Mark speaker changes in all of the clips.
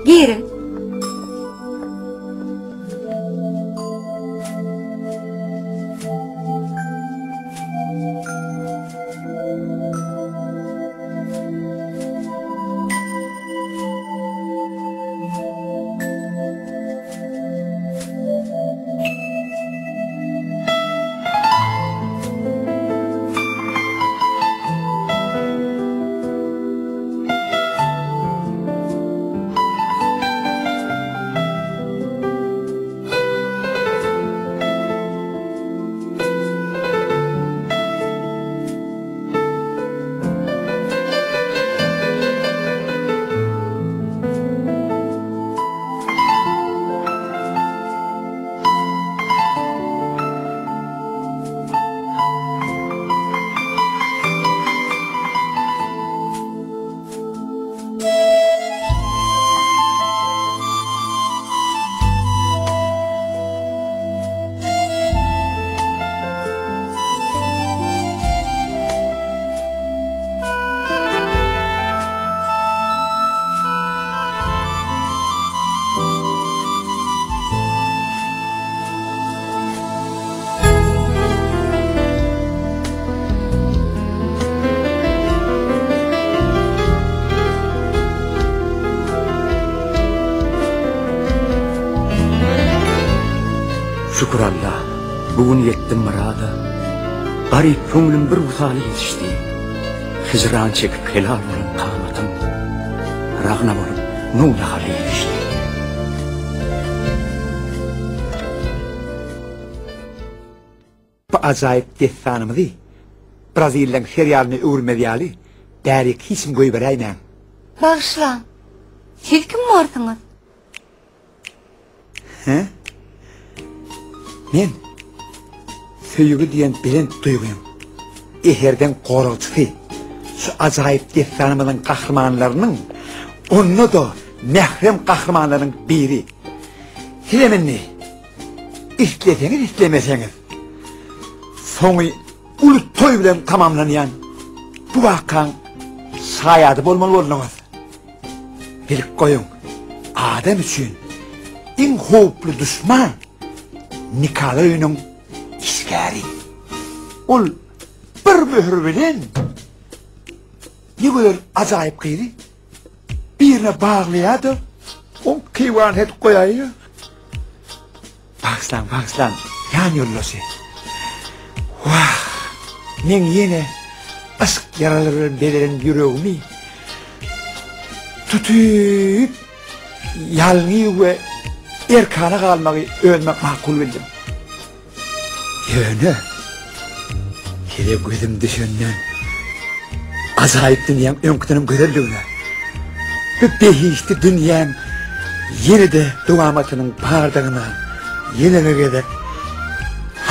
Speaker 1: Giriň.
Speaker 2: Şükür Alla, bu gün ýetdim myrada, Garyp köňlüm bir wysala ýetişdi. Hijran çekip helal bolan kamatym, Ragna bolup nownahala ýetişdi.
Speaker 3: Bu ajaýyp dessanymyzy Braziliýaň serialyna öwürmez ýaly bärik hiç kim goýberäýmäň.
Speaker 1: Bagyşlaň, siz kim borsuňyz?
Speaker 3: Hä? Men söýgi diýen belent duýgyň eserdeň goragçysy, şu ajaýyp dessanymyzyň gahrymanlarynyň, onda-da mährem gahrymanlarynyň biri. Sizem indi isleseňiz-islemeseňiz, soňy uly toý bilen tamamlanýan bu wakaň şaýady bolmaly bolduňyz. Bilip goýuň, adam üçin iň howply duşman nikalar öýüniň işgäri. Ol bir möhür bilen ne gözel ajaýyp gyzy birine baglaýar-da, oň keýwany edip goýaýýar. Bagyşlaň, bagyşlaň, ýan ýoldaşy. Wah, meň ýene yşk ýaralary bilen bezelen ýüregimi tutup, ýalňyz we erkana galmagy özüme makul bildim. Ýöne size gözüm düşenden ajaýyp dünýäň öňküdenem gözelligine, bu behişdi dünýäň ýene-de dowamatynyň bardygyna ýene bir gezek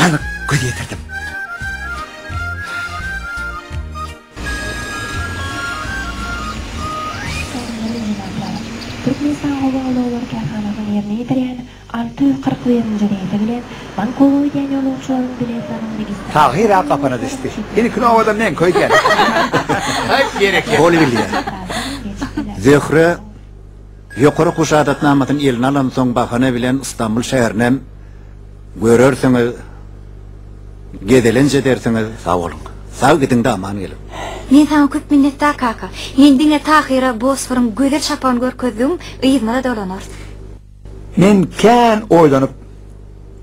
Speaker 3: anyk göz ýetirdim.
Speaker 4: Türkmenistan howa ulaglary kärhanasynyň ýerine ýetirýän 641-nji reýsi bilen Bangkoga gidýän ýolagçylaryň biletleriniň registrasiýasy
Speaker 3: Tahyr-a gapana düşdi. Indiki nobada meňki öýdýän.
Speaker 5: Bol bilýän. Zöhre ýokary okuw şahadatnamasyny eline alansoň bahana bilen Stambul şäherinem görersiňiz, gezelenç edersiňiz. Sag boluň. Sag gidiň-de aman geliň.
Speaker 1: Men saňa köp minnetdar kaka. Men diňe Tahyra Bosforyň gözel şapagyny görkezdigim yzyna-da dolanarys.
Speaker 3: Men kän oýlanyp,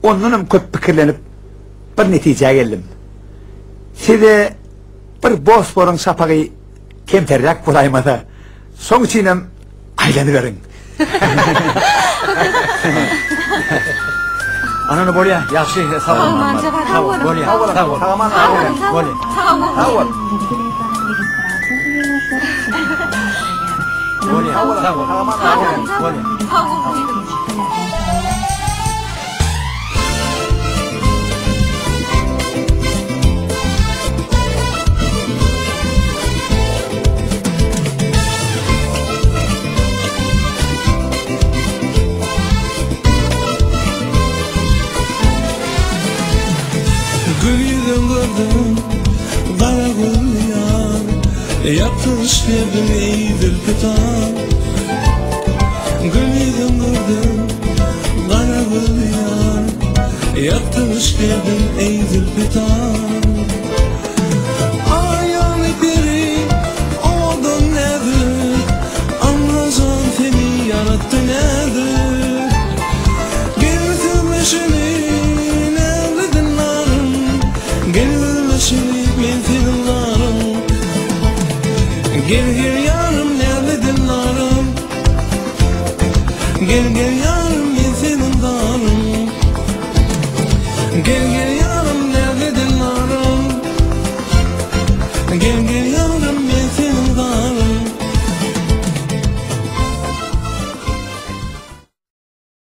Speaker 3: ondanam köp pikirlenip bir netijä geldim. Size bir Bosforyň şapagy kemterräk bolaýmasa, şoň üçinem aýlanyberiň.
Speaker 2: Anana bolýa, ýagşy, sag bol. Sag bol, bolýa, sag bol.
Speaker 3: Sag aman
Speaker 2: Bolýa.
Speaker 3: Sag bol.
Speaker 2: Bolýa, sag bol. Bolýa.
Speaker 6: Gül ýüzüň gördüm, gara gül ýar, Ýatyş berdiň eý zülpi tar. Hoş geldin ey zülfü tar Aýaly peri owadan näzik Allajan seni ýaratdy näzik Gel sözleşeli näzli dildarym Gel sözleşeli men seniň zarym Gel gel ýarym näzli dildarym Gel gel ýarym men seniň zarym Gel gel.